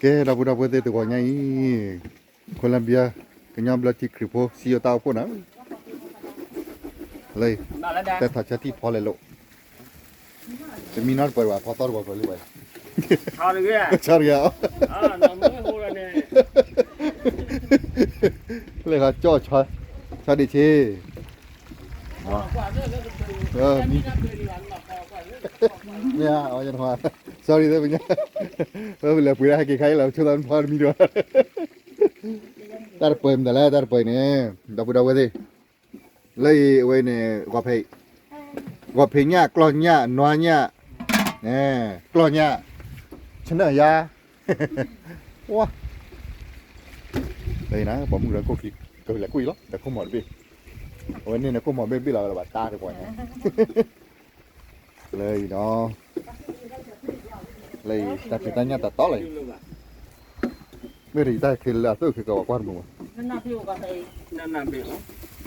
ကဲ ဒီပုၢ်ဒီဝဲၢ်သ့ၣ် တဂီၤညါအံၤ Colombia ကညီဘျၢထံခရံာ်ဖိ စံယိၣ်တၢ်အိၣ်ဖှိၣ်နၤ လၢ တဲထီၣ်ဆၢထံၣ်ဖီလဲၤလိာ် တမံနီတပှဲၤဘၣ် ဖီသီတပှဲၤလံဘၣ် ဆီတဂ့ၤ ဆီတဂ့ၤ လၢဃီကၠီ ဆီဒံးဆ့ မ့ၢ် sorry သ့ၣ်ပညါ ပလဲၤပှ့ၤဒၣ်ဟဲက့ၤခါအံၤလီၤ ဆိသးနဖီတမံဒီး တၢ်တပှဲၤမတၤလဲၣ် တၢ်တပှဲၤန့ၣ် ဒီပုၢ်ဒီဝဲၢ်သ့ၣ် လၢအံၤအဝဲန့ၣ် ဂီၤဖဲးညၣ် ကျီၢ်ညၣ် နွါညၣ် ကျီၢ်ညၣ် ဆနၢၣ်ယါ ဝါ လၢအံၤနၤ ပိာ်မုၣ်ကရၢခိၣ်ခံ ကလဲၤကွံာ်လီၤ ဒီးခိၣ်မီၤတဘ့ၣ် အဝဲန့ၣ်န့ၣ် ခိၣ်မီၤဘ့ၣ်ဘ့ၣ်လီၤဝဲလၢၤဘၣ်တၢ်တပှဲၤန့ၣ် လၢအံၤဒီး လၢအံၤ တၢ်ဖံးတၢ်ညၣ်တၢ်တီလီၤအံၤ မ့ၢ်တယံာ်တၢ်ခဲလၢာ်အသိးခဲကဝီၤကွၢ်တမုာ်ဘၣ် လၢအံၤ မ့ၢ်လၢအံၤ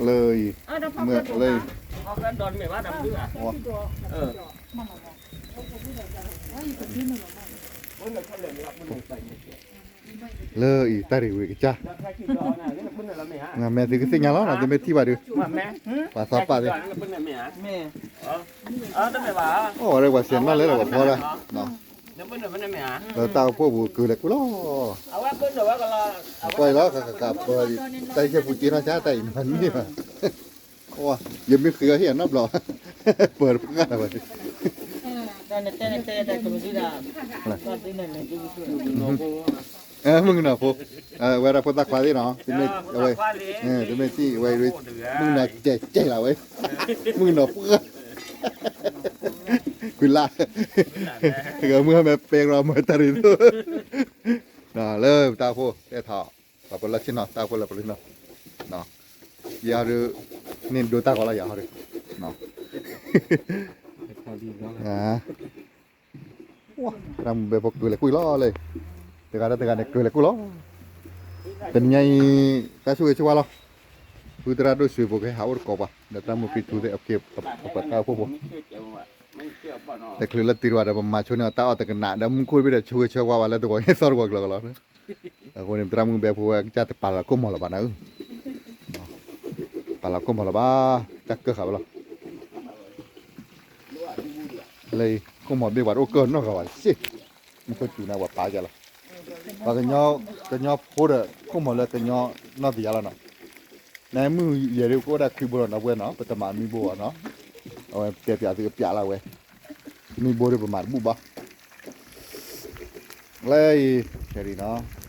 လၢအံၤ တၢ်ရ့ဝ့ၤကစၢ် မ့ၢ်သုကသ့ၣ်ညါလီၤ သုမ့ၢ်ထံၣ်ဘၣ်ဒီး ပှၤသီပာ်သ့ၣ် အိၣ်ဝဲဒၣ်ပှၤစဲးနီၣ်လဲၣ်ဒီးပှၤဖီဒၣ် လၢတၢ်အိၣ်ဖှိၣ်ပူၤကလၢၤကွံာ်လီၤ ကွၢ်အံၤလီၤ ကကပၤ တၢ်ဟံၣ်ဆဲပူၤက့ထီၣ်ဆါတၢ်အံၤမၤန့ၢ်ဘၣ် ယမ့ၢ်ဃ့အီၤဟ့ၣ်အနီတဘျီ ပၢၤတဖၣ်လၢၤဝဲ မုၣ်ကနီၤဖိ ဝဲဒၣ်ဖိသၣ်ခွါသ့ၣ်နီၤ တမ့ၢ် အဝဲ တမ့ၢ်ထံၣ်အဝဲ မုၣ်ကနီၤတဲာ်တဲာ်လီၤဝဲ မုၣ်ကနီၤပှၢ် ကွံာ်လၢ် တဂၤမုၣ်ဟဲမ့ၢ်ပဲကြမၤတၢ်ရ့သိး လၢတၢ်အိၣ်ဖှိၣ် တဲထီၣ် ပှၤပလီၢ်ဆ့ၣ်နီၤ တၢ်အိၣ်ဖှိၣ်လၢပလီၢ်ဆ့ၣ်နီၤ ယၤဟီဒုး န့ၣ်ဒိတၢ်ဂီၤလီၤ ယၤဟီဒုး သရၣ်မုၣ်ဘဲဖိကလဲၤကွံာ်လီၤလၢ တဂၤဒီးတဂၤန့ၣ်ကလဲၤကွံာ်လီၤ တနံၤညါအံၤ တၢ်ဆိၣ်ဂ့ၤဆိၣ်ဝါလီၤ ဖုသရၣ်ဒိၣ်ဆှံဖိကဟဲဟးအိၣ်တကိးပှၤ ဒီးသရၣ်မုၣ်ဖံထူသ့ၣ် အကဲပှၤတၢ်အိၣ်ဖှိၣ်ဖိ တချုးလၢတံၤတဝၤဒီး ပမၤဆိန့ၢ်အီၤတၢ်အီၣ်တကနၣ် ဒီးမူခိၣ်တဘ့ၣ်ဒီး ဆိၣ်ဂ့ၤဆိၣ်ဝါဝဲလၢတဂီၤညါသီတဂီၤကျၢၤကလီၤ အဃိန့ၣ် သရၣ်မုၣ်ဘဲဖိဝဲကစၢ်တပာ်လီၤခိၣ်မီၤလၢၤဘၣ်နၤဧၢ ပာ်လီၤခိၣ်မီၤလၢၤဘၣ် တၢ်ကၢၢ်ဃာ်ဝဲလီၤ လၢအံၤ ခိၣ်မီၤဘ့ၣ်ပှၤတအိၣ်ကၢၢ်နီတဂၤဘၣ်စ့ၢ် မူခိၣ်စူၤန့ၣ် ပှၤပာ်ယၤလီၤ ပှၤကညီဖိဒီး ခိၣ်မီၤလၢကညီနီၢ်သံးယါလီၤနီၤ နမုၢ်ယဲၢ်ဒ်ကအိၣ်ဒၣ်ခွံဘိလီၤနီၤ ပဝဲနီၤ ပတမၤမံဘိဘၣ်နီၤ အဝဲတဲပၠးသုကပၠးလၢဝဲ မံဘိဒ်ပမၤတဘူၣ်ဘၣ် လၢအံၤ နီၤ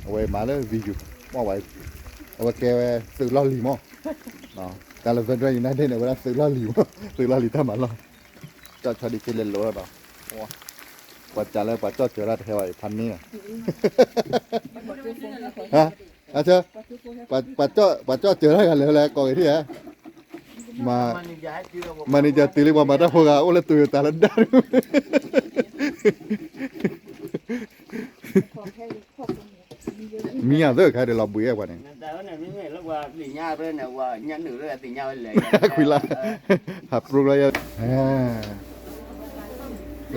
အဝဲမၤလၢ video မ့ၢ်ဝဲ အဝဲကဲဝဲသုးလီၢ်လံၤမး တၢ်လၢ Veteran United န့ၣ် အဝဲဒၣ်သုးလီၢ်လံၤမး သုးလီၢ်လံၤတၢ်မၤလီၢ် ကၠီၣ်ဆီဒံးက့လဲၤလိာ်လီၤဒီး ပှၤစးလၢပှၤကၠီၣ်စၢၤတၢ်တဟဲဝဲဖးန့ၣ် အဆၢ ပှၤကၠီၣ်စၢၤတၢ်ဂၤလဲၤလဲၤကိးက့ၤထံၣ်ဧါ မၤ manager တုၤလံပှၤမၤတၢ်ဖိဂၤ အိၣ်လၢ Toyota လၢဒၣ် မံၤအသၢခါဒီးလီၤဘှံးဝဲပှၤန့ၣ် ခွံလါ ဟးပြိလီၤယဲ လ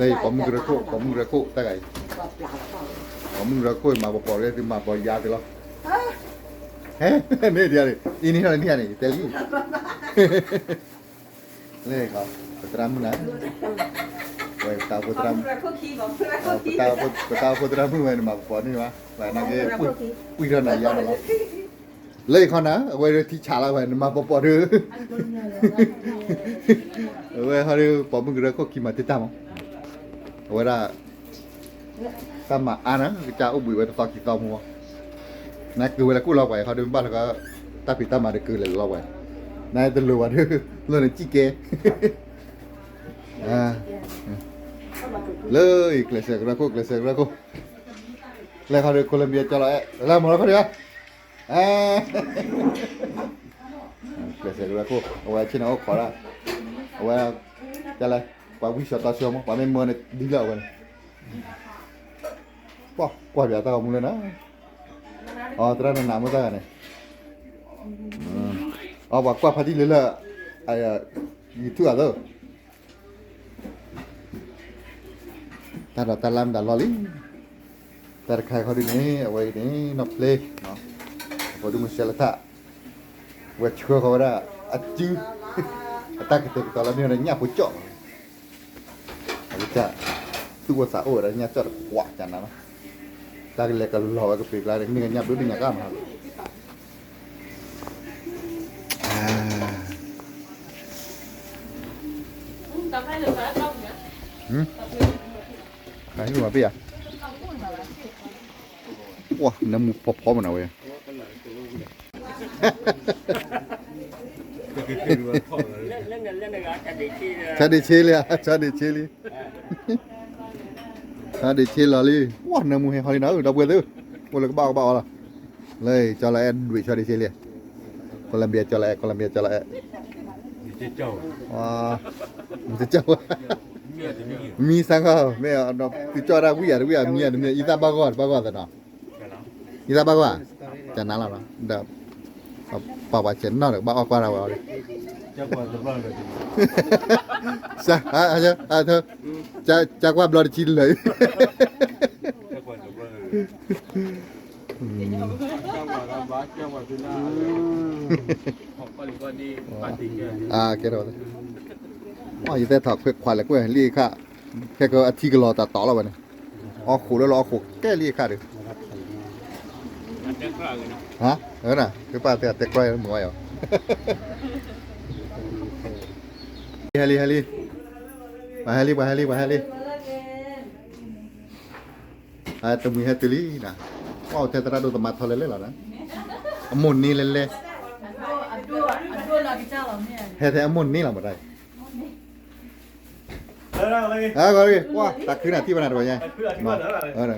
ၢပိာ်မုၣ်ကရၢခိၣ် ပိာ်မုၣ်ကရၢခိၣ်တၢ်ဂၤအံၤ ပိာ်မုၣ်ကရၢခိၣ်မၤပပီၤလၢသုမၤပီၤယါသုလီၤ ဟဲ န့ၣ်ဒ်န့ၣ် အံၤန့ၣ်ဟဲန့ၣ်ဟဲန့ၣ် တဲလံ လၢ ပသရၣ်မုၣ်နၤ ဝဲ ပတၢ်အိၣ်ဖှိၣ်သရၣ်မုၣ် ပတၢ်အိၣ်ဖှိၣ်သရၣ်မုၣ်ဝဲန့ၣ် မၤပပီၤန့ၣ်ဘၣ် ဝဲနာ်က့ ပှံၢ်ထီၣ်နၤယါန့ၣ်လီၤ လၢယခီနၤ အဝဲဒၣ်ထံဆးလီၤဝဲ နမၤပပီၤဒုး အဝဲဟီဒုး ပိာ်မုၣ်ကရၢခိၣ်ခံမၤတံာ်တာ်မး အဝဲဒၣ် တၢ်မၤအါနၤ ကစၢ်အိၣ်ဘှံးဝဲတသီခံသီမး နကုၤဝဲလၢကိၣ်လီၤပှၤအံၤ ဟီဒုးဘၣ်လၢ တၢ်ဖံးတၢ်မၤတကုၤလဲၤလီၤပှၤ နတလိၤဘၣ်ဒုး လၢနစံၣ်ကဲ လၢအံၤ ကျဲးစၢးကရၢခိၣ် ကျဲးစၢးကရၢခိၣ် လဲၤခီဒုး Colombia ကၠီလီၤအဲၣ် လၢမၤလီၤခီဒုး ကျဲးစၢးကရၢခိၣ် အဝဲဆ့ၣ်နီၤအိၣ်ခိးဒၣ် အဝဲ ကလဲၣ် ပှၤဝံၣ်ဆှီတီဆှီမး ပှၤမ့ၢ်မၢန့ၣ် ဒ်လၢအဝဲန့ၣ် ကွၢ်ပၠးတၢ်ဂီၤမူလၢနၤ အသရၣ်နနးမ့ၢ်တၢ်ဂၤန့ၣ် အပှၤကွၢ်ဖးဒိၣ်လၢလၢ YouTube အသး တၢ်ဒီးတၢ်လၢမတၤလီၢ်လံ တ တၢ်တခါခီဒုန့ၣ် အဝဲအံၤန့ၣ် နီၢ်ဖျ့, အဖိဒိၣ်မုၣ်စဲလထၣ်, ဝဲဆှၢဃီၤဝဲဒၣ် အစု, အတၢ်ကတဲာ်ကတီၤလၢမ့ၢ်ဝဲဒၣ်ညၣ်ဖိကၠီၣ်လီၤ. အဝဲဒၣ် သူၣ်အိၣ်သးအိၣ်ဝဲဒၣ်ညၣ်ကၠီၣ်တကွးကနၤလီၤ. တၢ်ကလဲၤကလီၤဝဲကပ့ၤကျါန့ၣ် မ့ၢ်ကညၣ်ဘျုးဒုညါကၣ်မးလီၤ. နၢမူဖီဖီမနၤဝဲ, ဆီဒံးဆ့လံ, ဆီဒံးဆ့လံ, ဆီဒံးဆ့လီၤလံ, နၢမူဟဲဟီလံနီၤ ဒီပုၢ်ဝဲၢ်သ့ၣ်, အိၣ်လၢကဘၣ်အီၣ်ကဘၣ်အီလီၤ, လၢကၠီလီၤအဲၣ်ဒွံးဆီဒံးဆ့လံ, ကီၢ်လဘံယၤကၠီလီၤအဲၣ်, ကီၢ်လဘံယၤကၠီလီၤအဲၣ်, ကၠီ, မံစါခီ, မ့ၢ်သုကၠီတၢ်ဝံၣ်ယၤတဝံၣ်ယၤ မံယၤတမံယၤ အံသၣ်ဘၣ်ဂီၢ်တဘၣ်ဂီၢ်သနီၤ, အံသၣ်ဘၣ်ဂီၢ်, ကနၤလီၤနီၤ, ဒီး ပှၤပှၤဆဲးနီၣ်ဒီးကဘၣ်အီၣ်ကွၢ်တၢ်ဝဲအီၤလံ, ကကွၢ်ဘျီတဆံလၢာ်, ကဲထီၣ်, ယတဲထီၣ်ခွဲးခွါလဲၣ်ကွဲၢ်လံအခါ, ခဲကအထံကလီၤတၢ်တီၤလီၤဝဲန့ၣ်, အီၣ်ဃိးလၢလီၤအီၣ်ဃိးကဲလံအခါဒီး, ဟါ, ပၢ်တဲတဲကျီမုာ်ဝဲအီၤ, ဟဲလံ ဟဲလံ, ပှၤဟဲလံ ပှၤဟဲလံ ပှၤဟဲလံ, တမှံၤဟဲတုၤလံနၤ, ပှၤအိၣ်ထဲသရၣ်ဒိၣ်သမါထီလဲၤလဲၣ်လီၤနၤ, အမိၢ်န့ၢ်လဲၤလဲၤ, ဟဲထဲအမိၢ်န့ၢ်လီၤမတၤ, ကွၢ်တၢ်ခုနၤထံၣ်ဘၣ်နၤတဝဲညါ,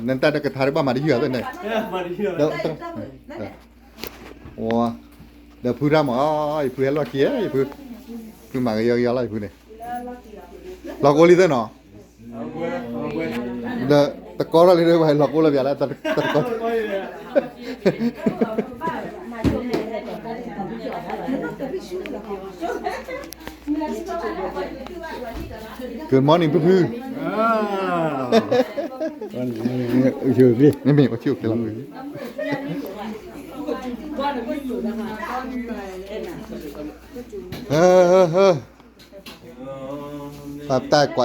နတၢ်တကထါတဘၣ်မၤတယုၢ်အသ့ၣ်န့ၣ်, ဒီးဖုတၢ်မး, ယဖုဟဲလီၢ်ခံ, ယဖု, ဖုမၤကယီကယီလီၤ ယဖုန့ၣ်, လီၤကအိလံသ့ၣ်နီၤ, ဒီးတကီထီၣ်လံဒီး ပှၤလီၤကအိလီၤပျးလၢတကီ, ကမီနံၤဖုဖု, မ့မ့ၢ်အိၣ်ဆံအိၣ်ချ့လီၤ, ပတၢ်ကွၢ် အိ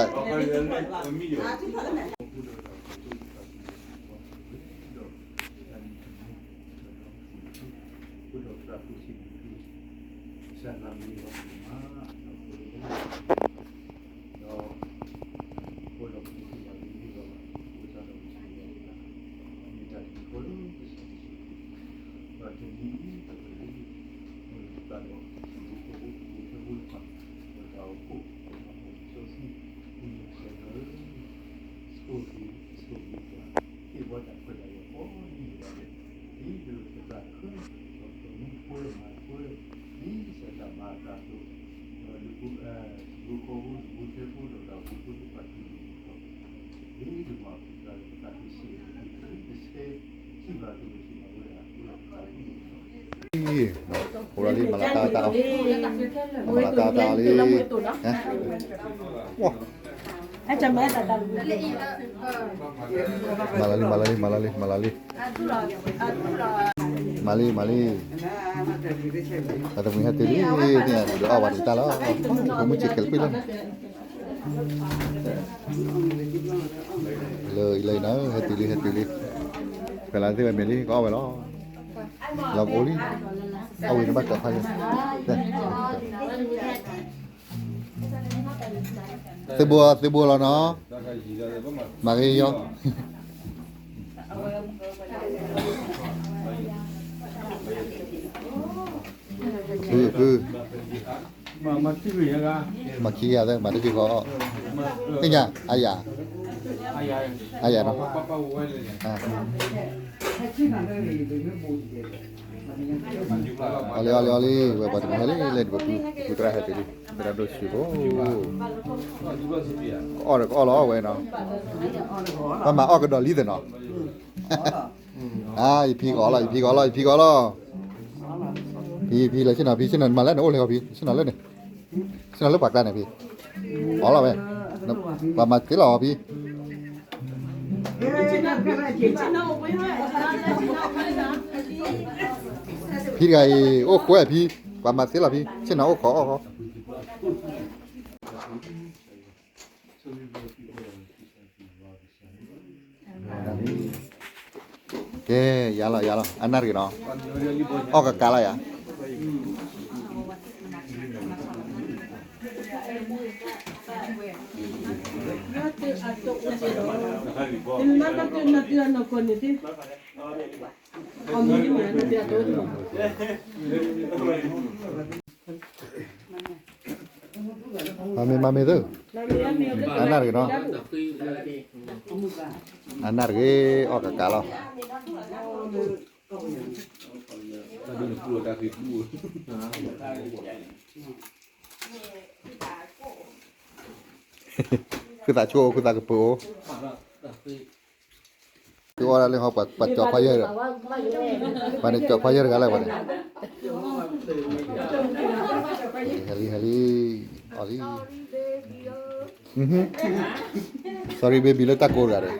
ၣ်လီၤလံ မၤလၤတၢ်တၢ်အီၣ်, မၤလၤတၢ်တၢ်အီၣ်လံ, မၤလၤလံ မၤလၤလံ မၤလၤလံ မၤလၤလံ, မၤလံ မၤလံ, ပှၤတမှံၤဟဲတုၤလံ, သ့ၣ်ညါဒုးအီၣ်ဝဲတကတၢၢ်လီၤ, ဖိမုၣ်ဆံးခဲးလၢပှဲၤလီၤန့ၣ် လၢလၢနၤ ဟဲတုၤလံ ဟဲတုၤလံ, ဖဲလၢသ့ၣ်ဝဲမ့ၢ်လံ ကအီၣ်ဝဲလီၤ, လီၤကအိလံ, အဝဲန့ၣ်ဘၣ်ကဖးလံ, သုးဘိ သုးဘိလီၤနီၤ, မၤဂ့ၤယီၤ, ဖု ဖု မၤခံဂၤသၢ မၤတဂ့ၤဃီ, သ့ၣ်ညါ အါယၤ, အါယၤနီၤ, အီၤလံ အီၤလံ အီၤလံ, ဝဲပှၤတမံၤဟဲလံ လဲၤဒုးပပူၤ ပပူၤသရၣ်ဟဲတုၤလံ, သရၣ်ဒိၣ်ဆူၣ်ဖိ, ကအီၣ်ဒီးကအီၣ်လီၤဝဲနီၤ, ပှၤမၤအီၣ်ကဒီးလံသ့ၣ်နီၤ အါ ယဖံကအီၣ်လီၤ ယဖံကအီၣ်လီၤ ယဖံကအီၣ်လီၤ, ဖံ ဖံ လၢဆ့ၣ်နီၤ ဖံ ဆ့ၣ်နီၤ မၤလၢနအိၣ်လၢဟီဖံ ဆ့ၣ်နီၤလၢန့ၣ်, ဆ့ၣ်နီၤလၢပှၤကျါန့ၣ်ဖံ, အီၣ်လီၤဝဲ, ပှၤမၤသ့လီၤဟီဖံ, ဆ့ၣ်နီၤ ဖံတဂၤအံၤ အိၣ်ဃဲဖံ, ပှၤမၤသ့လီၤဖံ, ဆ့ၣ်နီၤအိၣ်ခိးအီၣ်ဃီ. ကဲ ယၤလီၤ ယၤလီၤ အနၢ်တဂ့ၤနီၤ, အီၣ်ကကးလီၤယၤ. မၤမ့ၢ် မၤမ့ၢ်သု, အနၢ်တဂ့ၤနီၤ, အနၢ်တဂ့ၤ အီၣ်ကကးလီၤ. ဃုသးဆိအိၣ် ဃုသးကပၢၤအိၣ်. သုအီၣ်ဒၣ်လၢဟီ ပှၤကၠီၤခွါယဲၢ်ဒီး, ပှၤန့ၣ်ကၠီၤခွါယဲၢ်တဂၤလၢပှၤန့ၣ်, ဟဲလံ ဟဲလံ, အီၣ်လံ. Sorry baby လၢတၢ်ကိးတဂၤဒီး,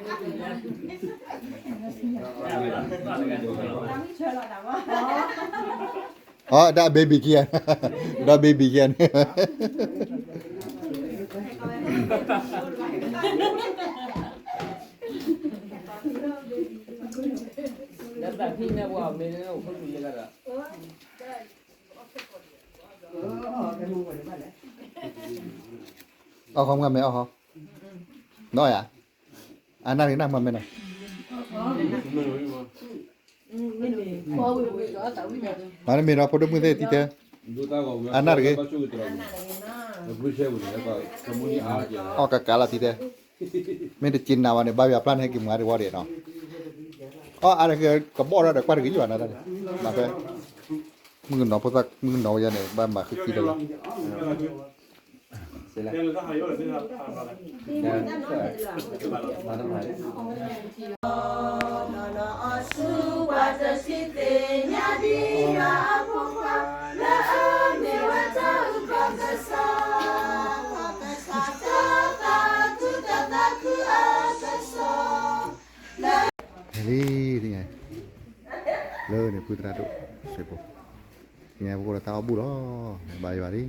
အီၣ်ဒၣ် baby ခံဂၤ, ဒီး baby ခံဂၤန့ၣ် အီၣ်ဃီမ့ၢ် အီၣ်ဃီ, နီၢ်ယၤ, အနၢ်ရံၣ်နၢ်မၤမဲနီၤ, မၤတမ့ၢ်ဒီးဖိဒိၣ်မုၣ်သ့ၣ်တံၤတဲ, အနၢ်တဂ့ၤ, အီၣ်ကကးလီၤတံၤတဲ, မ့ၢ်တစ့နၤဝဲန့ၣ် ဘၣ်ယွၤပျၢ်န့ၣ်ဟဲက့ၤမၤတဝီဒံးနီၤ, အီၣ်အါတဂ့ၤ ကဘီၣ်ထီၣ်ဒီးကွၢ်တဂ့ၤယွၤနီၤ, မၤဖဲ မုၣ်ကနီၤဖိသၣ် မုၣ်ကနီၤဝဲယါန့ၣ် ဘၣ်မၤဃုကံလၢလီၤ. ဟဲလံ, လၢန့ၣ် ဖုသရၣ်ဒိၣ် စံးဖိ, သ့ၣ်ညါပကအိၣ်ဒီးတၢ်အီၣ်ဘူၣ်လီၤ, ဘါယွၤလံ,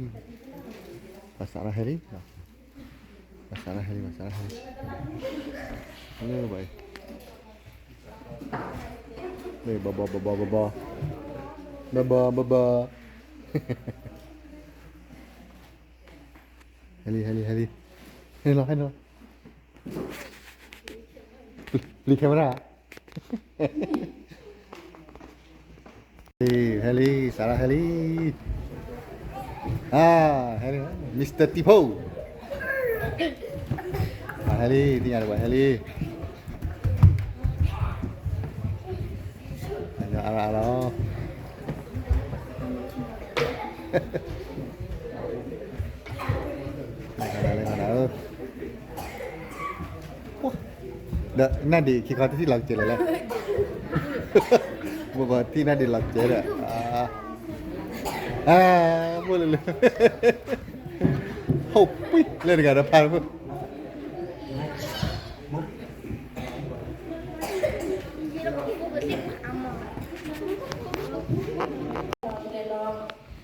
ဘၣ်စးထီၣ်ဟဲလံ, ဘၣ်စးထီၣ်ဟဲလံ, ဘၣ်စးထီၣ်ဟဲလံ, လၢဘၣ်အံၤ, လၢဘီဘီဘီဘီဘီ, ဘီဘီဘီဘီ, ဟဲလံ ဟဲလံ ဟဲလံ, ဟဲလီၤ ဟဲလီၤ. လံ camera, ဟဲလံ စးထီၣ်ဟဲလံ, ဟဲလံ Mister T-Pole, ဟဲလံ သ့ၣ်ညါတဝဲဟဲလံ, အါလီၤ အါလီၤ. ဒီး နၢ်ဒံးခံခီတထံၣ်လီၤကစဲးလဲၣ်လဲၣ်, ဘိဘီထံၣ်နၢ်ဒံးလီၤကစဲးဒီး, အါ, ဘိလၢလၢ, ဟိၣ်ပှံၢ် လၢတဂၤဒီးဖးတဖု အဝဲဒၣ်ဒ်သိးဒီးယဘၣ်မၤလၢပပူၤလီၤ,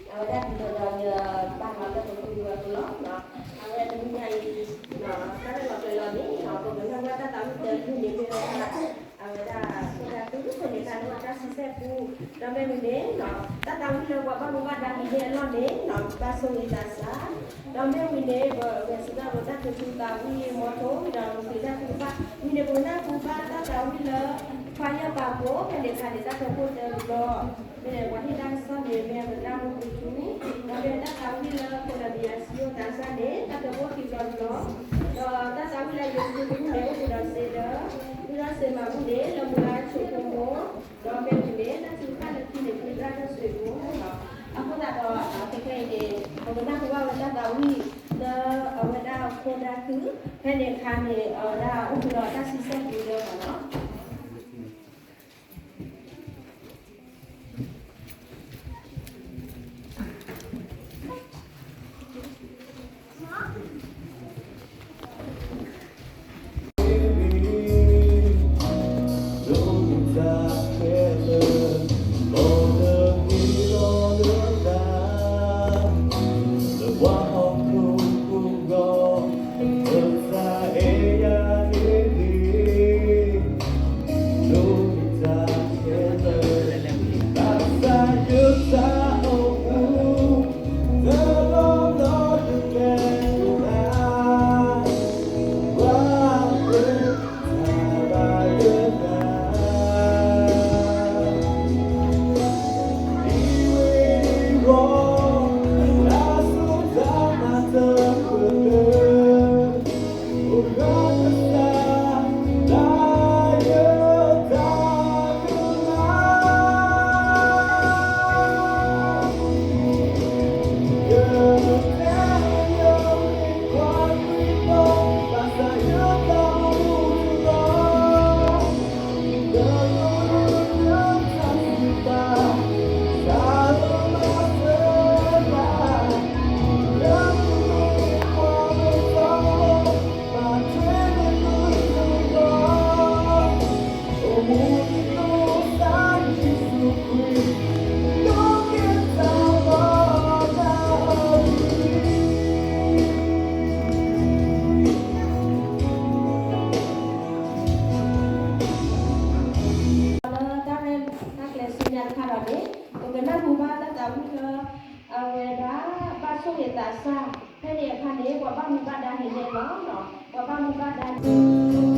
အဝဲတနံၤညါအံၤ, တၢ်လၢလီၤကျဲၤလီၤန့ၣ် ပကနၢ်ဟူဘၣ်တၢ်သးဝံၣ်တဖုန့ၣ် မ့ၢ်ဝဲဒၣ် အဝဲဒၣ် ဖိဒါသု ဖဲန့ၣ်အခါန့ၣ် တၢ်စံးဆဲၣ်ပူ, ဒီးမ့ၢ်ဝံၤန့ၣ် တၢ်သးဝံၣ်လၢပှၤဘၣ်မူဘၣ်ဒါဟံးန့ၢ်အလီၢ်န့ၣ် ဘၣ်ဆိၣ်ဂ့ၤသးစၢ်, ဒီးမ့ၢ်ဝံၤန့ၣ် ပဂဲၤဆၢထၢၣ်ဒီးတၢ်ကသူသးဝံၣ်မီထိ ဒီးပဃ့တၢ်သးဝံၣ်ဘၣ်, ဝံၤန့ၣ် ပကနၢ်ဟူဘၣ်တၢ်သးဝံၣ်လၢ ခွါယဲၢ်ပာ်ဖှိၣ် ဖဲန့ၣ်အခါန့ၣ် တၢ်တဲဖိတၢတဘျီ မ့ၢ်ပှၤဟ့ၣ်တၢ်ကစီၣ်န့ၣ် မ့ၢ်အမတၢ်မူပူၤထူ, ဒီးမ့ၢ်တၢ်သးဝံၣ်လၢ ခိၣ်လဘံယၤစံယိၣ်သးစၢ်န့ၣ် တၢ်တဲဖိခံဘျီတဘျီ, ဒီးတၢ်သးဝံၣ်လၢယိၤသုးပူၤန့ၣ် အိၣ်ဃုာ်ဒီးစ့လၢ ဃုာ်ဒီးစ့မၤဘူၣ်န့ၣ် လၢမူလၢဆိကမိၣ်, ဒီးမ့ၢ်ဝံၤန့ၣ် တၢ်ထုကဖၣ်လၢခံန့ၣ် ဃုာ်ဒီးတၢ်ဆိကမိၣ်, အဃိသတးဒီး ခဲခဲအံၤန့ၣ် ပကနၢ်ဟူဘၣ်ဝဲတၢ်သးဝံၣ် လၢအဝဲဒၣ်ဖိဒါသု ဖဲန့ၣ်အခါန့ၣ် အဝဲဒၣ်အိၣ်ဃုာ်ဒီးတၢ်စံးဆဲၣ်ပူလၢမနီၤ. ကနၢ်ဟူဘၣ်တၢ်သးဝံၣ်လၢ အဝဲဒၣ်ဘၣ်ဆိၣ်ဂ့ၤသးစၢ်, ဖဲန့ၣ်အခါန့ၣ် ပှၤဘၣ်မူဘၣ်ဒါဟဲနဲလီၤ, ပှၤဘၣ်မူဘၣ်ဒါန့ၣ် မ့မ့ၢ်တၢ်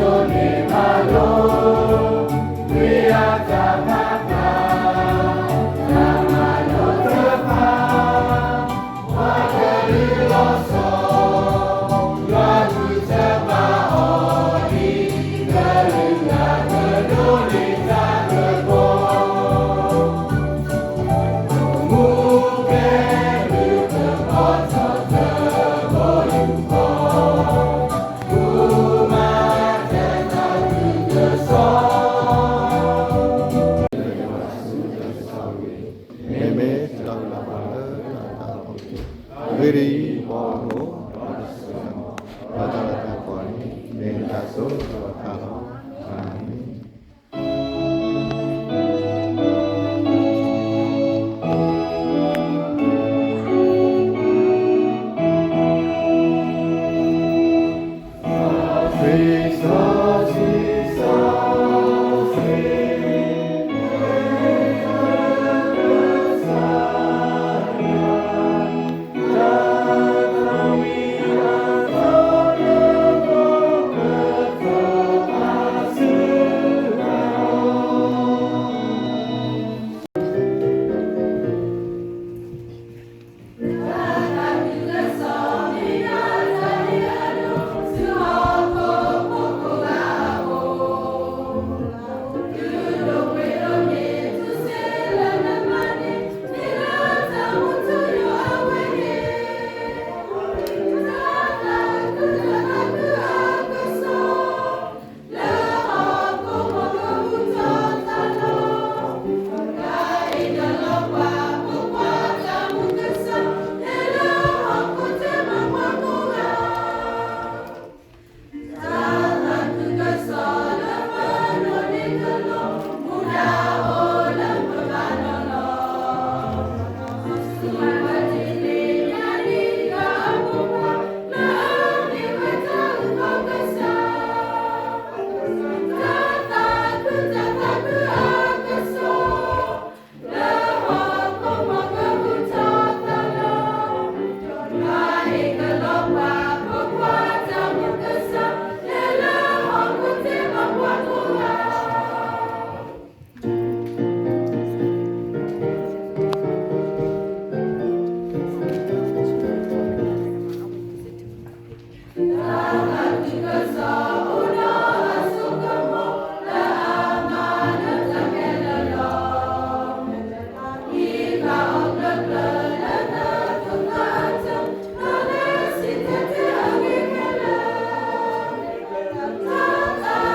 ဝံလီၤပှၤလၢတၢ်တၢ်အဖီခိၣ်, အဂ့ၢ်ဒ်အံၤ, ဘီမုၢ်အိၣ်ဒီးတၢ်စိကမီၤ, ဒီးတၢ်လၤတၢ်ကပီၤန့ၣ် မ့ၢ်တၢ်ဆိၣ်ဂ့ၤလီၤသ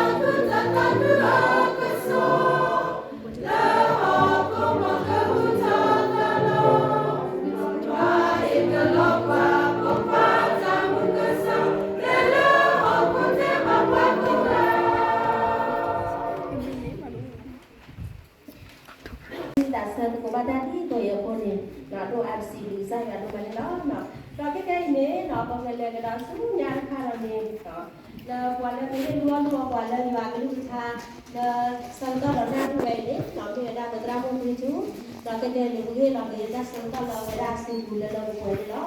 းလီၤ. အၤမ့ၣ်. တၢ်ဆၢသကိးဘၣ်တၢ်ဒ်သိးအံၤအဃိန့ၣ်, ဒိးအါစံးဘျုးကစၢ်ယွၤဒိၣ်မးန့ၣ်လီၤ. ဒီးခဲကနံၣ်အံၤန့ၣ် ပကလဲၤကဒီးဆူညါတခါဒီးန့ၣ်, လၢပှၤလၢကဟ့ၣ်ဂံၢ်ဟ့ၣ်ဘါပှၤလၢယွၤအကလုၢ်ကထါ လၢဆၢကတီၢ်ဒီးနၢ်ဟူဝဲအံၤန့ၣ် မ့ၢ်ဝဲဒၣ်ပသရၣ်မုၣ်ဖုထူ, ဒီးခဲကနံၣ်အံၤ ပကဟ့ၣ်လီၤက့ၤတၢ်ဆၢကတီၢ်လၢအဝဲဒၣ်အ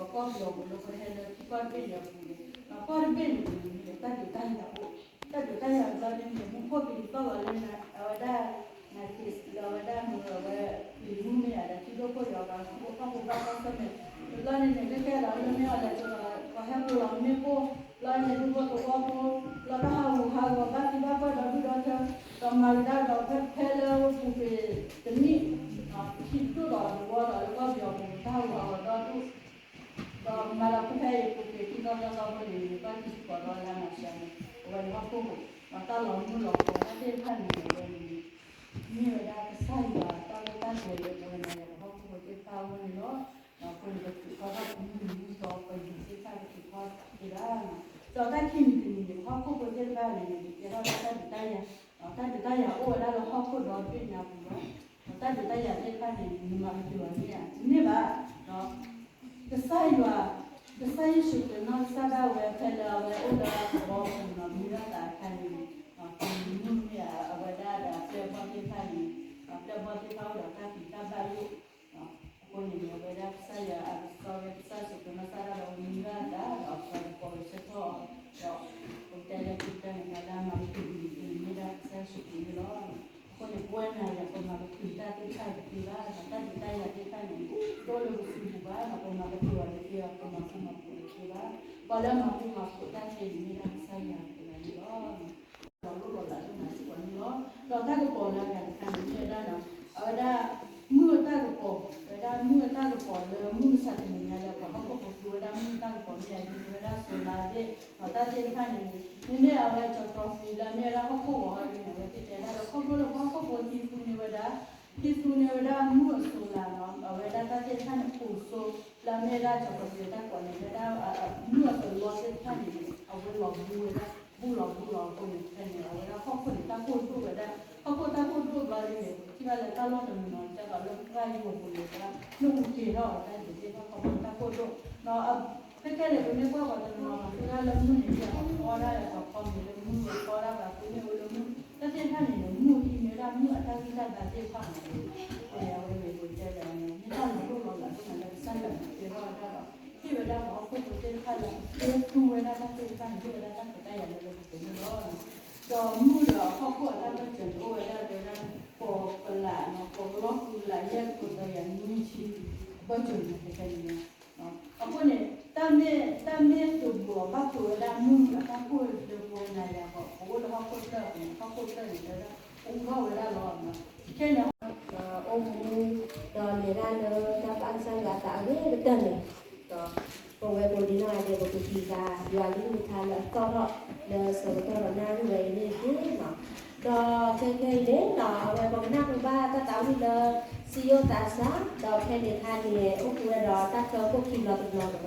စုပူၤလၢလၢပှဲၤပှဲၤန့ၣ်လီၤ. တၢ်လၢပကီၢ်ပယီၤပူၤလၢပဟဲလၢထံကီၢ်တဘ့ၣ်န့ၣ်အပူၤန့ၣ် ကီၢ်တဘ့ၣ်န့ၣ် ပမ့ၢ်တၢ်ဒုးတၢ်ယၤအိၣ်, တၢ်ဒုးတၢ်ယၤတဘျီန့ၣ် မူခိၣ်ကလံၤသီၣ်လီၤလၢအဝဲဒၣ် နၤက့ၤလၢအဝဲဒၣ်မ့ၢ်အဝဲ ပျံၤမုၢ်မ့ၢ်ဧါဒီးထံဒိၣ်ခိၣ်ယီၤဘၣ် ဟီၣ်ခိၣ်ဘၣ်ကီၢ်ဆၢၣ်မဲာ် တဘျီန့ၣ်န့ၣ် ကဲကဲဒီးလၢမ့ၢ်အီၤလဲၣ် ကဟဲပူၤလီၤမ့ၣ်ပိၢ် ဘျီန့ၣ် ဒူဖိသဝီဖိ ဘျီတၢ်ဟးဂူာ်ဟးဂီၤ ဘၣ်သံဘၣ်ပှၢ်ဒီးဒုၣ်ဒီထၢ ဒီးမၤကဒါဒီးဖဲလၢပူၤကွံာ်တနံၣ် ခံဒိၣ်ဒီးတဝီဒီးလၢကီၢ်ပယီၤပူၤ တၢ်ဟးဂူာ်ဟးဂီၤဒီဒူၣ် ဒီးမၤလီၤဖဲဖဲအံၤ ပူၤကွံာ်ခံသီသၢသီဖိန့ၣ် ဘၣ်တံၢ်စ့ၢ်ကီးဒီးလၢမၤစှၤန့ၣ် အဝဲန့ၣ်ဟီၣ်ခိၣ်ဖိ ဒီးတၢ်လီၤမုၢ်လီၤဖးတၢ်သ့ၣ်တဖၣ်န့ၣ် အဝဲန့ၣ် မ့ၢ်ဝဲဒၣ်ကစၢ်ယွၤတၢ်လၢတၢ်ကျဲၤလၢပဝဲနၤယၤပဟီၣ်ခိၣ်ဖိသ့ၣ်တဖၣ်အဂီၢ်န့ၣ်လီၤ. အဃိန့ၣ်ပထုးထီၣ်ထီၣ်ပမုၢ်နံၤမုၢ်သီပယူၤသ့ၣ်တဖၣ်ပထုးထီၣ်တ့ၢ်ဘၣ် ဒီးတၢ်ခံမံၤတမံၤန့ၣ် ပဟီၣ်ခိၣ်ဖိသ့ၣ်တဖၣ်န့ၣ် ပကဲထီၣ်ဒၣ်တၢ်ဒုးတၢ်ယၤ တၢ်ဒုးတၢ်ယၤအိၣ်ဝဲဒၣ်လၢဟီၣ်ခိၣ်ဒီဘ့ၣ်ညါပူၤလီၤ. တၢ်ဒုးတၢ်ယၤသ့ၣ်တဖၣ်န့ၣ် နမၤကတုၤအီၤန့ၣ်ဧါ တမ့ၢ်ဘၣ် ကစၢ်ယွၤ ကစၢ်ယ့ၣ်ၡူးခရံာ်နီၢ်ကစၢ်ဒၣ်ဝဲဖဲလၢအဝဲအိၣ်လၢအသဝီပူၤန့ၣ် မံဘၣ်သးအခါန့ၣ် မုၢ်မ့ၢ်အဝဲဒၣ်ဒီးအပျဲၢ်အဘီၣ်သ့ၣ်တဖၣ်န့ၣ် အပျဲၢ်အဘီၣ်သ့ၣ်တဖၣ်အိၣ်ဒီးတၢ်ဖံးတၢ်ဘၣ်လိာ် အဃိန့ၣ် အဝဲဒၣ်ကစၢ်ယွၤအကစီဝဲကစၢ်ယ့ၣ်ၡူးခရံာ်နီၢ်ကစၢ်ဒၣ်ဝဲမံဘၣ်သးဒီးအပျဲၢ်အဘီၣ်ဆၢထၢၣ်အီၤ ဒီး ပတဲလၢခံကတၢၢ်န့ၣ် ပှၤလၢအမၤကတုၤန့ၣ် မ့ၢ်ဒၣ်ကစၢ်ယ့ၣ်ၡူးခရံာ်န့ၣ်လီၤ. အဃိန့ၣ် ပဝဲနၤယၤ ပမၤကတုၤတၢ်သ့ၣ်တဖၣ်တသ့ဘၣ် တၢ်ဒုးတၢ်ယၤသ့ၣ်တဖၣ်န့ၣ် တအိၣ်လၢပစုပူၤဘၣ် ပမၤကတုၤအီၤတသ့ဘၣ် ပမၤဃူမၤဖိးတသ့ဘၣ် ပှၤလၢအမၤဃူမၤဖိးတၢ်သ့န့ၣ် မ့ၢ်ဒၣ်ကစၢ်ယွၤတဂၤန့ၣ်လီၤ. လီၤလိၣ်လီၤလးဒိၣ်မးစ့ၢ်ကီးန့ၣ်လီၤ. ဒီးတၢ်ကပီၤလၢအဂၤတခါန့ၣ် မ့ၢ်ဝဲဒၣ် အဝဲဒၣ် မုၢ်အတၢ်ကပီၤ ဝဲဒၣ်မုၢ်အတၢ်ကပီၤလၢမုၢ်မဆါတနံၤညါလၢ ပှၤဟီၣ်ခိၣ်ဖိဃုဝဲဒၣ်မုၢ်တၢ်ကပီၤမ့ၢ်အဒ်န့ၣ် ဝဲဒၣ် solar သ့ၣ် ဒီးတၢ်သ့ၣ်တဖၣ်န့ၣ် မ့မ့ၢ်အဝဲ geography လၢအမ့ၢ်ဝဲဒၣ်ဟီၣ်ခိၣ်ဂီၤဟီၣ်ဒ်န့ၣ် အဝဲသ့ၣ်တဲဒၣ်ဒီး ခီဖျိလၢပှၤဟီၣ်ခိၣ်ဖိဟံးသူန့ၢ်ဝဲဒၣ် ဟံးသူန့ၢ်ဝဲဒၣ်မုၢ်အ solar နီၤ အဝဲဒၣ်တၢ်သ့ၣ်တဖၣ်န့ၣ် အိၣ်ဆိး လၢအမ့ၢ်ဝဲဒၣ် geography တၢ်ကပီၤန့ၣ် ဝဲဒၣ် မုၢ်အ solar သ့ၣ်တဖၣ်န့ၣ် အဝဲလီၤဘူးဝဲဒၣ် ဘူးလီၤဘူးလီၤအဃိန့ၣ် ဖဲန့ၣ် အဝဲဒၣ်ဟီၣ်ခိၣ်န့ၣ် တၢ်ကိၢ်ဒိၣ်ဝဲဒၣ် ဟီၣ်ခိၣ်တၢ်ကိၢ်ဒိၣ်ဘျီဒ်န့ၣ် ထံၣ်ဘၣ်လၢတၢ်လီၢ်တနီၤနီၤ ကဲသိးလၢပှၢ်ယိာ်ပူၤန့ၣ် ဝဲဒၣ် နအိၣ်က့ၤထီၣ်အတၢ်ဒုးသ့ၣ်တဖၣ်ခီဖျိတၢ်ကိၢ်ဒိၣ် ဒီး ခဲကဲန့ၣ် ပမ့ၢ်ကွၢ်ပှၤတနီၤနီၤ ပသ့ၣ်ညါလၢမုၢ်န့ၣ် ပှၤဖီဒၣ်လၢပှၤဖီမ့ၤလၢမုၢ် ပှၤဖီဒၣ်ပှၤသူမ့ၣ်အူလၢမုၢ် တၢ်သ့ၣ်တဖၣ်န့ၣ် မုၢ်အဟံးန့ၢ်ဝဲဒၣ်မုၢ်အတၢ်ဂံၢ်တၢ်ဘါသ့ၣ်တဖၣ်မး အဃိန့ၣ် အဝဲမ့ၢ်ပတဲလၢ မ့ၢ်တၢ်လီၤလိၣ်လီၤလးဒိၣ်မးလၢကစၢ်ယွၤန့ၣ် တဲထီၣ်ဝဲဒၣ်ဒီး ဟ့ၣ်ဝဲဒၣ်ပှၤဟီၣ်ခိၣ်ဖိသ့ၣ်တဖၣ်လၢ ဟ့ၣ်သူဝဲဒၣ်တၢ်သ့ၣ်တဖၣ်န့ၣ် ဟ့ၣ်ဝဲဒၣ်တၢ်ခွဲးတၢ်ယာ်လၢလၢပှဲၤပှဲၤန့ၣ်လီၤ. ဒီးမုၢ်ဒီးဟီၣ်ခိၣ်အတၢ်ဘၢၣ်စၢၤန့ၣ် အိၣ်ဝဲဒၣ်တဲဝဲဒၣ် ကိးကလး ကိးကလီၢ်ဃုကလး ယဲၢ်ကထိသၢကယၤနွံဆံ အဘၢၣ်စၢၤန့ၣ် ခဲခဲန့ၣ်လီၤ. အဃိန့ၣ် တၢ်မ့ၢ် တၢ်မ့ၢ်သုးဘူးအီၤဘၣ်ဃုာ်ဝဲဒၣ်မုၢ်အတၢ်ကိၢ်လၢပဝဲနၤယၤအဂီၢ် ပအိၣ်လၢဟီၣ်ခိၣ်ချၢအပူၤန့ၣ် ဟီၣ်ခိၣ်ချၢန့ၣ် တဲဝဲဒၣ် ပအူထီၣ်ဝဲဒၣ်လီၤ. ခဲန့ၣ် အိၣ်မူ ဒီးလဲၤတၢ်လၢတၢ်ပာ်ကစၢ်ယွၤအသးအဂ့ၤကတၢၢ်န့ၣ် ဒီးပဝဲကိးဒံနီၢ်ဂၤဒဲး ပကဟံးဃာ်ယွၤကလုၢ်ကထါလၢအသီၣ်ထီၣ် လၢဆၢကတီၢ်ဒီးနၣ်ရံၣ်ဝဲအံၤန့ၣ်တက့ၢ်နီၤ. ဒီးခဲခဲအံၤန့ၣ်နီၤ အဝဲပကနၢ်ဟူဘၣ်တၢ်သးဝံၣ်လၢ စံယိၣ်သးစၢ် ဒီးဖဲန့ၣ်အခါန့ၣ် အိၣ်ဃုာ်ဝဲဒီးတၢ်ဆၢခိၣ်ခံဘျီတဘျီန့ၣ်လီၤ.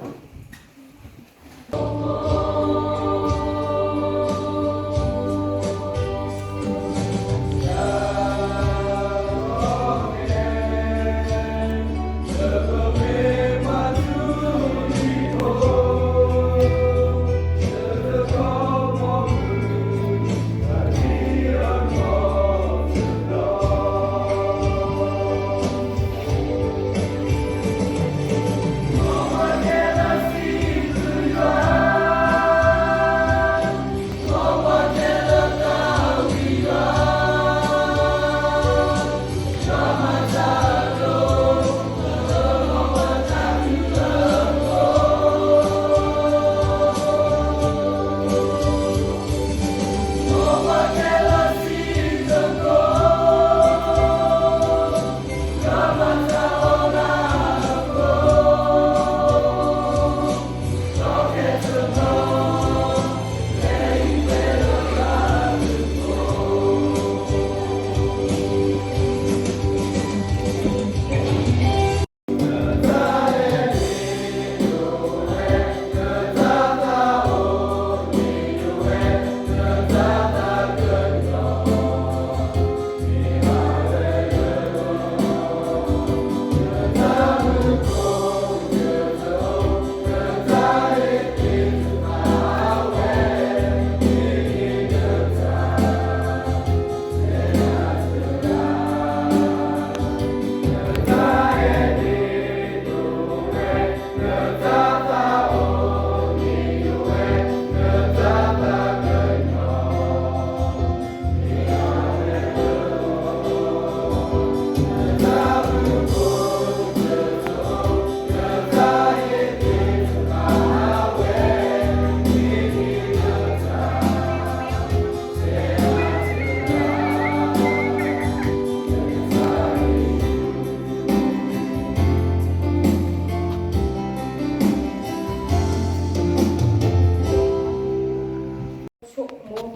ဆိမိၣ်,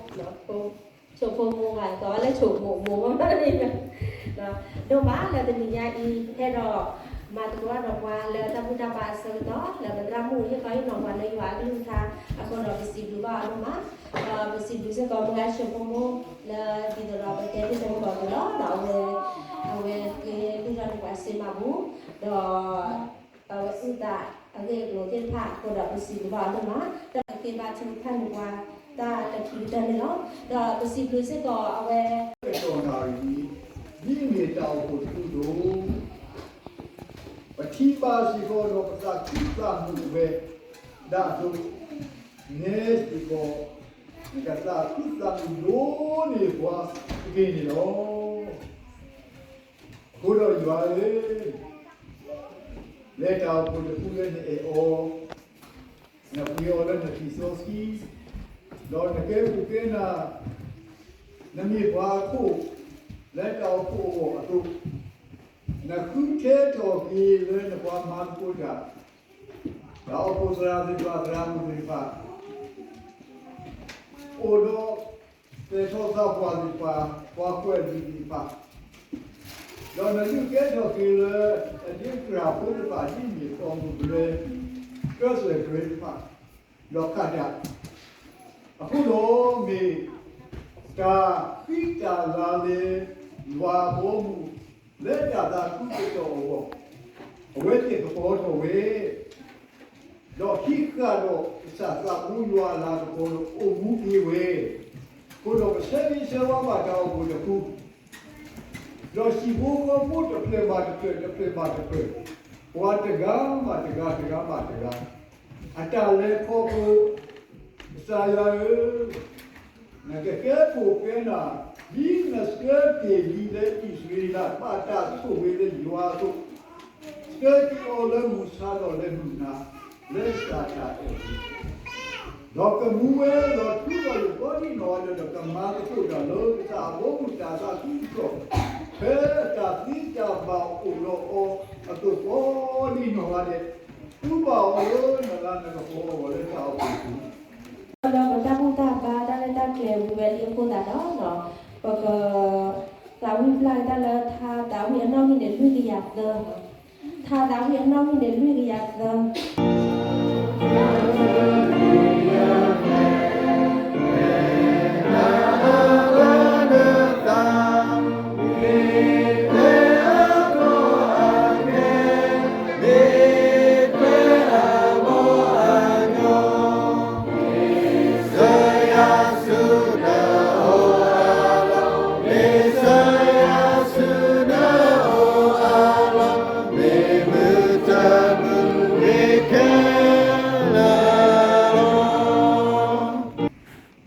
ဆိဖိမိၢ်ဂၤ ကီးလၢဆိမိၣ်မိၢ်မးန့ၣ်, ဒိၣ်မးလၢတနံၤညါအံၤ ဟဲဒီး မၤသကိးဒီးပှၤလၢတၢ်ဘူၣ်တၢ်ဘါအဆၢကတီၢ် လၢပသရၣ်မုၣ်ဟ့ၣ်ခီဟ့ၣ်နီၤပှၤလၢယွၤအကလုၢ်ကထါအဃိဒီး ပစံးဘျုးဘၣ်အီၤဒိၣ်မး, ဒီးပစံးဘျုးစ့ၢ်ကီးမုၢ်ဂၤဆိဖိမိၢ် လၢဒ်သိးဒီးပတဲသ့ၣ်တဲသကိးက့ၤလီၤ ဒီးအဝဲ, အဝဲကလုၢ်ထီၣ်န့ၢ်ပှၤစ့မၤဘူၣ်, ဒီး အဝဲအုၣ်သးအဂ့ၢ်အကျိၤသ့ၣ်တဖၣ်အဃိဒီး ပစံးဘျုးဘၣ်အီၤဒိၣ်မး, ဒီးကက့ၤဘါထုကဖၣ်န့ၢ်ပှၤ တၢ်လၢခံကတၢၢ်န့ၣ်လီၤ. ဒီးပစံးဘျုးစ့ၢ်ကီးအဝဲ ကတီၢ်နၣ်ရံၣ်အံၤ ဒ်အမ့ၢ်တၢ်အိၣ်ဖှိၣ်တဖုအသိး, ပထံၣ်ဘၣ်စ့ၢ်ကီးဒီးပသးခုသးမုာ်ဝဲဒၣ်အသိး, နဲစ့ၢ်ကီး နကသးခုသးမုာ်ဒိၣ်န့ၢ်ပှၤတက့ၢ်န့ၣ်လီၤ. အဃိဒီးယွၤဧၢ, လၢတၢ်အိၣ်ဖှိၣ်တဖုလၢနအဲၣ်အီၤ, နပှ့ၤအီၤလၢနသးစီဆှံ, ဒီးနကဲခိၣ်ကဲနၢ်, နမ့ၢ်ပှၤအခိၣ် လၢတၢ်အိၣ်ဖှိၣ်အဂီၢ်အသိး, နဃုထၢထီၣ်က့ၤလၢနပှၤမၤသကိးတၢ် တၢ်အိၣ်ဖှိၣ်သရၣ်သ့ၣ်တဖၣ် သရၣ်မုၣ်သ့ၣ်တဖၣ်, အိၣ်ဒီးသဲးထီၣ်သးပှၢ်သ့ၣ်တဖၣ် ပှၤကွဲးလံာ်သ့ၣ်တဖၣ်, ဒီးနဒုးကဲထီၣ်က့ၤလၢ အဒ့ကရၢဖိသ့ၣ်တဖၣ် ဒ်မ့ၢ်အီမူၤကလဲ ကစၢၢ်ကရၢသ့ၣ်တဖၣ်, ဒီးခးတၢ် အဃိဒီးမ့ၢ် တၢ်ဃံတၢ်လၤလၢ ယွၤအဘီအမုၢ် လၢတၢ်သးခုကစီၣ်အဂီၢ်, အဝဲသ့ၣ်ကပီၤထီၣ်ဝဲ ဒီးဟံးဃာ်ဒီးကစၢ်သးဘိယွၤအလၤကပီၤဒီးအိၣ်မူက့ၤဝဲ, အဃိဒီးပဆၢဂ့ၤဆၢဝါဘၣ်တၢ်အိၣ်ဖှိၣ်တဖု, ဒီးဟံၣ်ဖိဃီဖိတဖျၢၣ်ဘၣ်တဖျၢၣ် တဖျၢၣ်ဘၣ်တဖျၢၣ်, ပှၤတဂၤဘၣ်တဂၤ တဂၤဘၣ်တဂၤ, အတၢ်လဲၤခီဖျိ, ကစၢ်ယွၤဧၢ, နကကဲခိၣ်ကဲနၢ်, ဒ်နဆှၢက့ၤလံလၢအံၣ်စရ့လး ဘၣ်တၢ်ဆိၣ်ဂ့ၤလၢယွၤအသိး, ဆှၢက့ၤအီၤလၢမုၢ်ဆါဒီးလၢမုၢ်နၤ လၢကစၢ်တၢ်အဲၣ်, ဒီးကမူဝဲဒီးထူဒီးယိာ်ကိးဒံနီၢ်ဂၤဒဲးဒီး ကမၤသကိးတၢ်လၢကစၢ်အဘီအမုၢ်တၢ်သးခုကစီၣ်, ဖဲအတၢ်သ့တၢ်ဘၣ်အိၣ်ဒီးအီၤအသိးကိးဒံနီၢ်ဂၤဒဲး, တူၢ်ဘၣ်အီၤလၢနလၤနကပီၤအဂီၢ်လၢတၢ်အိၣ်ဖှိၣ်ပူၤ ဒီးပတၢ်ဘူၣ်တၢ်ဘါတၢ်ရဲၣ်တၢ်ကျဲၤဝံၤဝဲလံအဃိသတးဒီး, ပကသးဝံၣ်ဖျါက့ၤတၢ်လၢထါသးဝံၣ်အနီၣ်ဂံၢ်န့ၣ် လွံၢ်ကယၤသၢ, ထါသးဝံၣ်အနီၣ်ဂံၢ်န့ၣ် လွံၢ်ကယၤသၢ.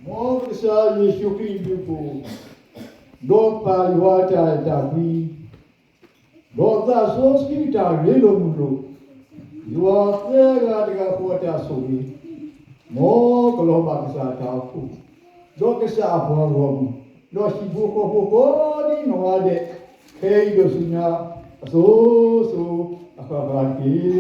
Mw k'Yeshu Khrist အဘျုးအဖှိၣ်, ဒီးပၢ်ယွၤအတၢ်အဲၣ်တၢ်ကွံ, ဒီးသးစီဆှံအတၢ်ရ့လိာ်မုာ်လိာ်, ယွၤသၢဂၤတဂၤဃီအတၢ်ဆိၣ်ဂ့ၤ, မ်ကလီၤဘၣ်ကစၢ်တၢ်အိၣ်ဖှိၣ်, ဒီးကစၢ်အပှၤဂီၢ်မုၢ်, ဒီးဟံၣ်ဖိဃီဖိကိးဒံနီၢ်ဂၤဒဲး, ခဲအံၤဒီးဆူညါ, အစိၤစိၤအဃၣ်ဃၣ်တက့ၢ်.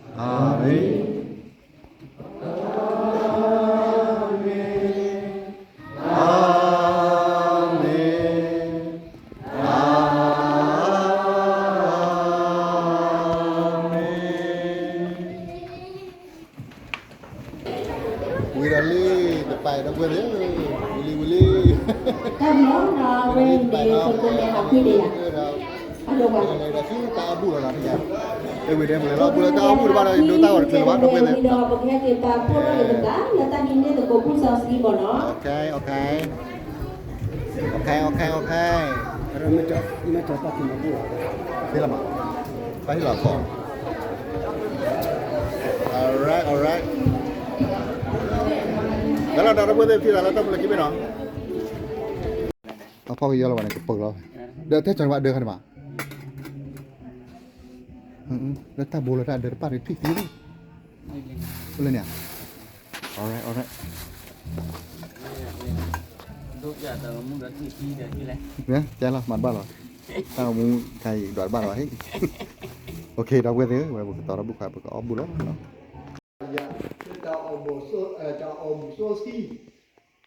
အၤမ့ၣ်. အၤမ့ၣ်. အၤမ့ၣ်. ဝံၤဒီးလံ, တပာ်ဒီပုၢ်ဝဲၢ်, ဝံၤလံဝံၤလံ, တၢ်မ့ၢ်နီၤ ဝဲအံၤန့ၣ် ပကလဲၤဟးဖှံန့ၣ်ယါ, အဒိၣ်ဘၣ်, တၢ်အီၣ်ဘူၣ်လီၤနီၤ, တၢ်, တၢ်အီၣ်ဘူၣ်လၢတၢ်အီၣ်ဘူၣ်တဘၣ်ဒီး ဒိးတၢ်အီၣ်တချုးလၢၤဘၣ် ဒီပုၢ်ဝဲၢ်သ့ၣ်, ဒီးပကဟဲက့ၤပာ်ဖှိၣ်ထီၣ်လိာ်ပသး လၢတၢ်ဟံးန့ၢ်သကိးပူၤစီဆှံမ့ၢ်နီၤ, မ့ၢ်တၢ်ပာ်ဖှိၣ်မၤဘူၣ်လီၤ, ဖဲလီၤမး, ပာ်ဟ့ၣ်လီၤအဖီ, alright alright, ကဲလီၤဒီး ဒီပုၢ်ဝဲၢ်သ့ၣ် ထံၣ်သးလၢတၢ်မူလၢခံဘ့ၣ်နီၤ, အဖီကယီလီၤဘၣ်န့ၣ် ကပၢၤလီၤ, ဒီးတဲကၠီၤဘၣ်ဒၢခါန့ၣ်ဘၣ်, လၢတၢ်ဘိလၢတၢ်ဒၢတပၣ်န့ၣ်ထံၣ်သံလီၤ, အိၣ်လၢန့ၣ်ဧါ, alright alright, ကဲလီၤ မၤတဘၣ်လီၤ, တၢ်အိၣ်မူခါအံၤဒွးတဘၣ်လီၤ, okay ဒီပုၢ်ဝဲၢ်သ့ၣ်ဧၢ, ဝဲပကတီၤထီၣ်ဘူၣ်ခါ ပကအီၣ်ဘူၣ်လီၤ, တၢ်အီၣ်ဘူၣ်စီဆှံ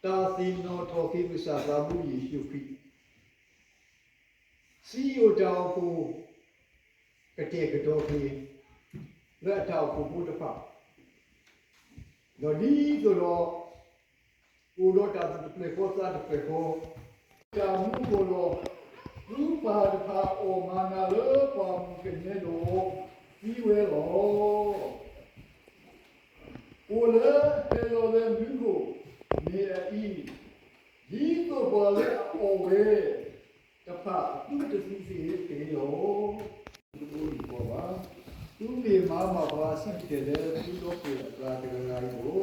တၢ်သ့ၣ်နီၣ်ထီၣ်က့ၤကစၢ်သးဘိယ့ၣ်ၡူးခရံာ်, စံယိၣ်တၢ်အိၣ်ဖှိၣ် ကတဲာ်ကတီၤက့ၤ လၢအတၢ်အိၣ်ဖှိၣ်ဖိတဖၣ်, ဒီးဒ်သိးဒီး အိၣ်ဒီးတၢ်သူၣ်တဖျၢၣ်ဃီသးတဖျၢၣ်ဃီ, တၢ်မူခိၣ်လီၤ, သုပၢ်တဖၣ်အီၣ်မၤနၤလၢပှၢ်မုၢ်ကနဲဒီး သံဝဲလီၤ. အိၣ်လၢဟဲလီၤလၢမူခိၣ်မ့ၢ်အအံၤ, ဒ်သိးပှၤလၢအအီၣ်ဝဲတဖၣ်သုတသံသ့ၣ်တဂ့ၤလီၤ. တဘိယူၢ်ဃီဘၣ်, သုမ့ၢ်မၤဘၣ်ပှၤအဆံးကတၢၢ်လၢသုဒီပုၢ်ဝဲၢ်အကျါတဂၤဂၤအံၤအဃိ,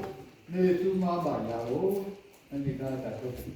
မ့ၢ်သုမၤဘၣ်ယၤလီၤ. အန့ၣ်တၢ်တၢ်တီ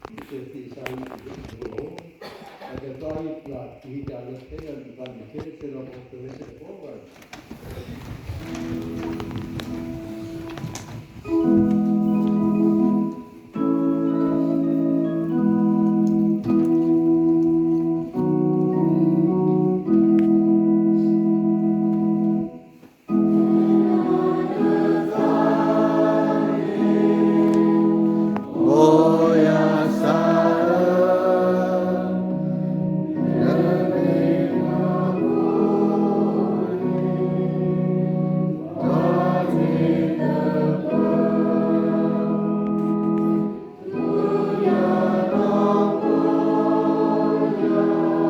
ဒီးခဲကနံၣ်အံ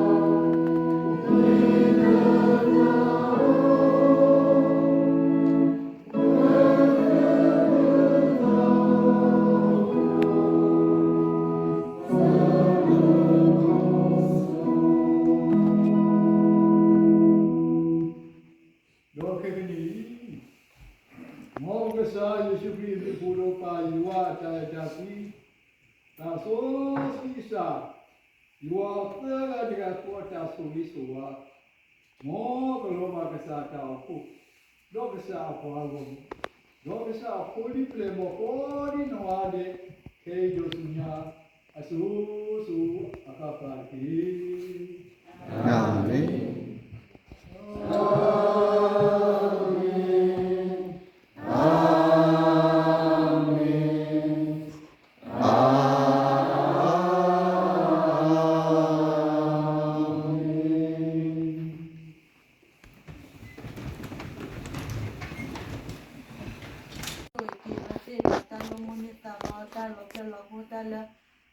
ၤ, မ်ကစၢ်ယ့ၣ်ၡူးခရံာ်အဘျုးအဖှိၣ်ဒီးပၢ်ယွၤအတၢ်အဲၣ်တၢ်ကွံ, တၢ်စီဆှံကစၢ်, ယွၤသၢဂၤတဂၤဃီအတၢ်ဆိၣ်ဂ့ၤဆိၣ်ဝါ, မ်ကလီၤဘၣ်ကစၢ်တၢ်အိၣ်ဖှိၣ်, ဒီးကစၢ်အပှၤဂီၢ်မုၢ်, ဒီးကစၢ်အဖိဒ်ပျဲၢ်ဘီၣ်ဃီဒ်နီၢ်ဂၤဒဲး, ခဲအံၤဒီးဆူညါ, အစိၤစိၤအဃၣ်ဃၣ်တက့ၢ်. အၤမ့ၣ်. ဆိၣ်ဂ့ၤက့ၤဝဲသ့ၣ်ဒီးတၢ်လီၤမိၢ်န့ၢ်သးလီၤ တၢ်လီၤဖျဲၣ်လီၤဟိ တၢ်လၢ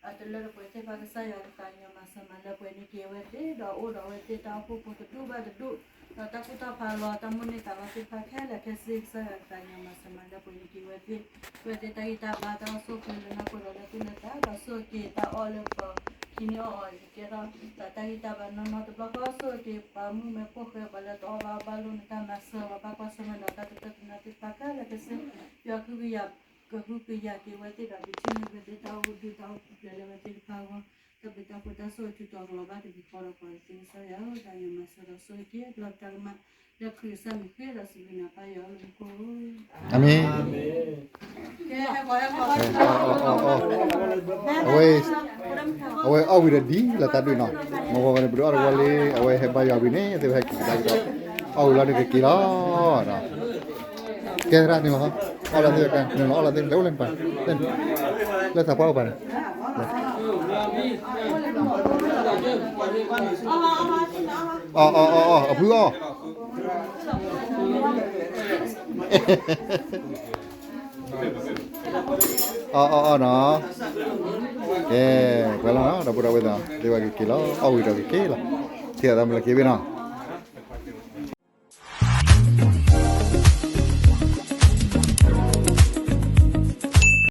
အတလၢတပှဲၤသ့ၣ်တဖၣ် ကစၢ်ယွၤကသးကညီၤမၤစၢၤမၤလၢပှဲၤန့ၢ်က့ၤဝဲသ့ၣ် ဒီးအိၣ်ဒီးဝဲသ့ၣ်တၢ်အိၣ်ဖှိၣ်ဖိတဒူၣ်ဘၣ်တဒူၣ် ဒီးတၢ်ကူၣ်တၢ်ဖးလီၤ တၢ်မိၣ်န့ၢ်သးလီၤသ့ၣ်တဖၣ်ခဲလၢာ်ခဲဆ့ ကစၢ်ယွၤကသးကညီၤမၤစၢၤမၤလၢပှဲၤန့ၢ်က့ၤဝဲသ့ၣ် ဝဲသ့ၣ်တၢ်ဂံၢ်တၢ်ဘါ တၢ်အိၣ်ဆူၣ်အိၣ်ချ့လၢနီၢ်ခိဒီးလၢသူၣ်လၢသး ဒီးဆိၣ်ဂ့ၤက့ၤတၢ်အီၣ်လၢပှၤခံနံၣ်အီၣ်အီၤ ကဲထီၣ်သးတၢ်ဂံၢ်တၢ်ဘါနီၢ်နီၢ်တဘျီဃီ ဆိၣ်ဂ့ၤက့ၤပှၤမုၣ်မဲဖိဃဲ ပှၤလၢတအီၣ်ဘၣ်အီဘၣ်လိာ်န့ၣ် တၢ်မၤစၢၤ ပှၤဘၣ်ကွၢ်ဆၢၣ်မဲာ်ဒီးတၢ်တတၢၢ်တနါသ့ၣ်တဖၣ် ခဲလၢာ်ခဲဆ့ ယွၤကဟုကယာ် ကဟုကယာ်က့ၤဝဲသ့ၣ်ဒီး ကထံၣ်န့ၢ်ဝဲသ့ၣ်တၢ်အိၣ်ဘူးဒီးတၢ်အိၣ်ဖှိၣ်ဖျဲးလၢဝဲသ့ၣ်တဖၣ်အဂီၢ် တၢ်ဘျုးတၢ်ဖှိၣ်တၢ်ဆိၣ်ဂ့ၤထုးထီၣ်ကလီၤဘၣ်တဘျီဃီဒီးပှၤကသ့ကစၢ်ယွၤဧၢ တၢ်ယွၤမၤစၢၤဒီးဆိၣ်ဂ့ၤက့ၤ တၢ်ကမၣ် လၢခရံာ်ကစၢ်မံၤဃ့ဒီးစံးဘျုးနၤပၢ်ယွၤလၢမူခိၣ်ဧၢ အၤမ့ၣ်. အဝဲ အဝဲအီၣ်ဝံၤဒီးဒ်လၢတၢ်ဒုးနီၤ မ့ၢ်ဝဲန့ၣ် ပဒုးအီၣ်တဝီလံ အဝဲဟဲဘါယွၤဝံၤန့ၣ် သ့ၣ်ဝဲဟဲက့ၤကဒါကဒီး အီၣ်ဝံၤလီၤန့ၣ်ကက့ၤလီၤ ကဲသရၣ်န့ၣ်လီၤ အီၣ်လီၤသ့ၣ်ဝဲကန့ၣ်လီၤ အီၣ်လီၤသ့ၣ်ဝဲလၢပၢ် လၢသးပှၢ်အိၣ်ပၢ်န့ၣ် အီၣ်အီၣ်အီၣ်အီၣ် အဖုအီၣ် အီၣ်အီၣ်အီၣ်နီၤ ကဲ ပှဲၤလီၤနီၤ ဒီပုၢ်ဒီဝဲၢ်သ့ၣ် သ့ၣ်ဝဲကက့ၤလီၤ အီၣ်ဝံၤဒီးကက့ၤလီၤ ထံၣ်သးမုၢ်လၢက့ၤဝဲနီၤ